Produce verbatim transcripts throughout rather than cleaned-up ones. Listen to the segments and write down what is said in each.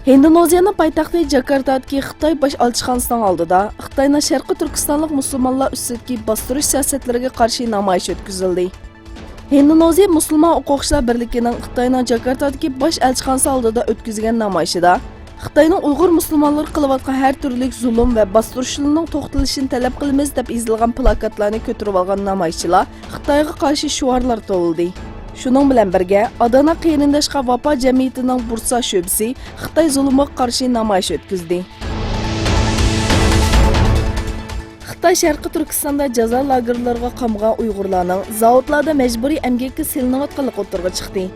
ھىندونېزىيەنىڭ پايتەختى جاكارتادىكى خىتاي باش ئەلچىخانىسىنىڭ ئالدىدا خىتاينىڭ شەرقىي تۈركىستانلىق مۇسۇلمانلار ئۈستىدىكى باستۇرۇش سىياسەتلىرىگە قارشى نامايىش ئۆتكۈزۈلدى. ھىندونېزىيە مۇسۇلمان ھوقۇقچىلار بىرلىكىنىڭ خىتاينىڭ جاكارتادىكى باش ئەلچىخانىسى ئالدىدا ئۆتكۈزگەن نامايىشىدا خىتاينىڭ ئۇيغۇر مۇسۇلمانلىرى قىلىۋاتقان ھەر تۈرلۈك زۇلۇم ۋە باستۇرۇشلىرىنىڭ توختىتىلىشىنى تەلەپ قىلىمىز دەپ يېزىلغان پىلاكاتلارنى كۆتۈرۈۋالغان نامايىشچىلار خىتايغا قارشى شوئارلار توۋلىدى. شۇنىڭ بىلەن بىرگە، ئادانا قېرىنداشقا ۋاپا جەمئىيىتىنىڭ بۇرسا شۆبىسى خىتاي زۇلۇمىغا قارشى نامايىش ئۆتكۈزدى. خىتاي شەرقىي تۈركىستاندا جازا لاگېرلىرىغا قامىغان ئۇيغۇرلارنىڭ زاۋۇتلاردا مەجبۇرىي ئەمگەككە سېلىنىۋاتقانلىقى ئوتتۇرىغا چىقتى.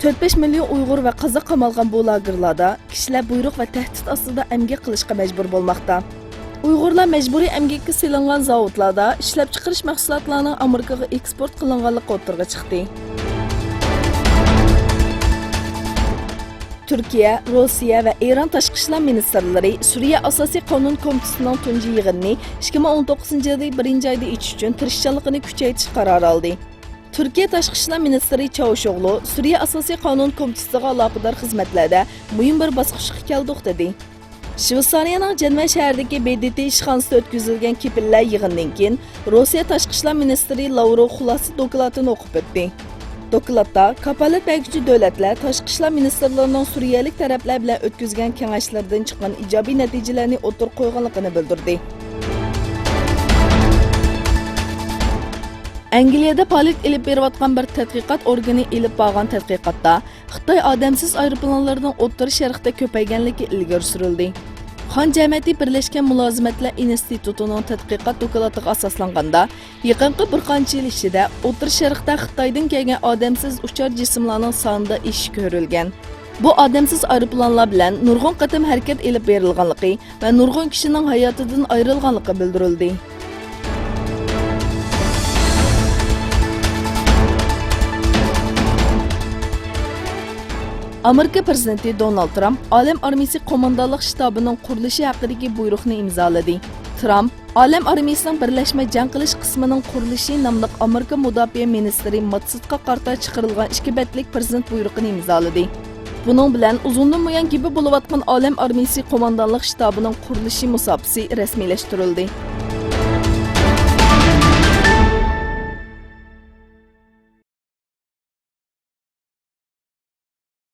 تۆت بەش مىليون ئۇيغۇر ۋە قازاق قامالغان بۇ لاگېرلاردا كىشىلەر بۇيرۇق ۋە تەھدىت ئاستىدا ئەمگەك قىلىشقا مەجبۇر بولماقتا. ئۇيغۇرلار مەجبۇرىي ئەمگەككە سېلىنغان زاۋۇتلاردا ئىشلەپچىقىرىش مەھسۇلاتلارنىڭ ئامېرىكىغا ئېكسپورت قىلىنغانلىقى ئوتتۇرىغا چىقتى. تۈركىيە، روسىيە ۋە ئىران تاشقى ئىشلار مىنىستىرلىرى سۈرىيە ئاساسىي قانۇن كومىتېتىنىڭ تۇنجى يىغىنىنى ئىككى مىڭ ئون توققۇزىنچى يىلى بىرىنچى ئايدا ئېچىش ئۈچۈن تىرىشچانلىقىنى كۈچەيتىش قارارى ئالدى. تۈركىيە تاشقى ئىشلار مىنىستىرى چاۋۇشئوغلۇ سۈرىيە ئاساسىي قانۇن كومىتېتىغا ئالاقىدار خىزمەتلەردە مۇھىم بىر باسقۇچقا كەلدۇق، دېدى. شۋېتسارىيەنىڭ جەنۋە شەھىرىدىكى بې دې تې ئىشخانىسىدا ئۆتكۈزۈلگەن كېپىللەر يىغىنىدىن كېيىن، روسىيە تاشقى ئىشلار مىنىستىرى لاۋروف خۇلاسە دوكلاتىنى ئوقۇپ ئۆتتى. دوكلاتتا كاپالەت بەرگۈچى دۆلەتلەر تاشقى ئىشلار مىنىستىرلىرىنىڭ سۈرىيەلىك تەرەپلەر بىلەن ئۆتكۈزگەن كېڭەشلىرىدىن چىققان ئىجابىي نەتىجىلەرنى ئوتتۇرىغا قويغانلىقىنى بىلدۈردى. ئەنگلىيەدە پائالىيەت ئېلىپ بېرىۋاتقان بىر تەتقىقات ئورگىنى ئېلىپ بارغان تەتقىقاتتا، خىتاي ئادەمسىز ئايروپىلانلىرىنىڭ ئوتتۇرا شەرقتە كۆپەيگەنلىكى ئىلگىرى سۈرۈلدى. خان جەمەتى بىرلەشكەن مۇلازىمەتلەر ئىنستىتۇتىنىڭ تەتقىقات دوكلاتىغا ئاساسلانغاندا، يېقىنقى بىر قانچە يىل ئىچىدە ئوتتۇرا شەرقتە خىتايدىن كەلگەن ئادەمسىز ئۇچار جىسىملارنىڭ سانىدا ئېشىش كۆرۈلگەن. بۇ ئادەمسىز ئايروپىلانلار بىلەن نۇرغۇن قېتىم ھەرىكەت ئېلىپ بېرىلغانلىقى ۋە نۇرغۇن كىشىنىڭ ھاياتىدىن ئايرىلغانلىقى بىلدۈرۈلدى. ئامېرىكا پىرېزىدېنتى دونالد ترامپ ئالەم ئارمىيىسى قوماندانلىق شتابىنىڭ قۇرۇلۇشى ھەققىدىكى بۇيرۇقنى ئىمزالىدى. ترامپ ئالەم ئارمىيىسىنىڭ بىرلەشمە جەڭ قىلىش قىسمىنىڭ قۇرۇلۇشى ناملىق ئامېرىكا مۇداپىئە مىنىستىرى ماتسېسقا قارىتا چىقىرىلغان ئىككى بەتلىك پىرېزىدېنت بۇيرۇقىنى ئىمزالىدى. بۇنىڭ بىلەن ئۇزۇندىن بۇيان گېپى بولۇۋاتقان ئالەم ئارمىيىسى قوماندانلىق شتابىنىڭ قۇرۇلۇشى مۇساپىسى رەسمىيلەشتۈرۈلدى.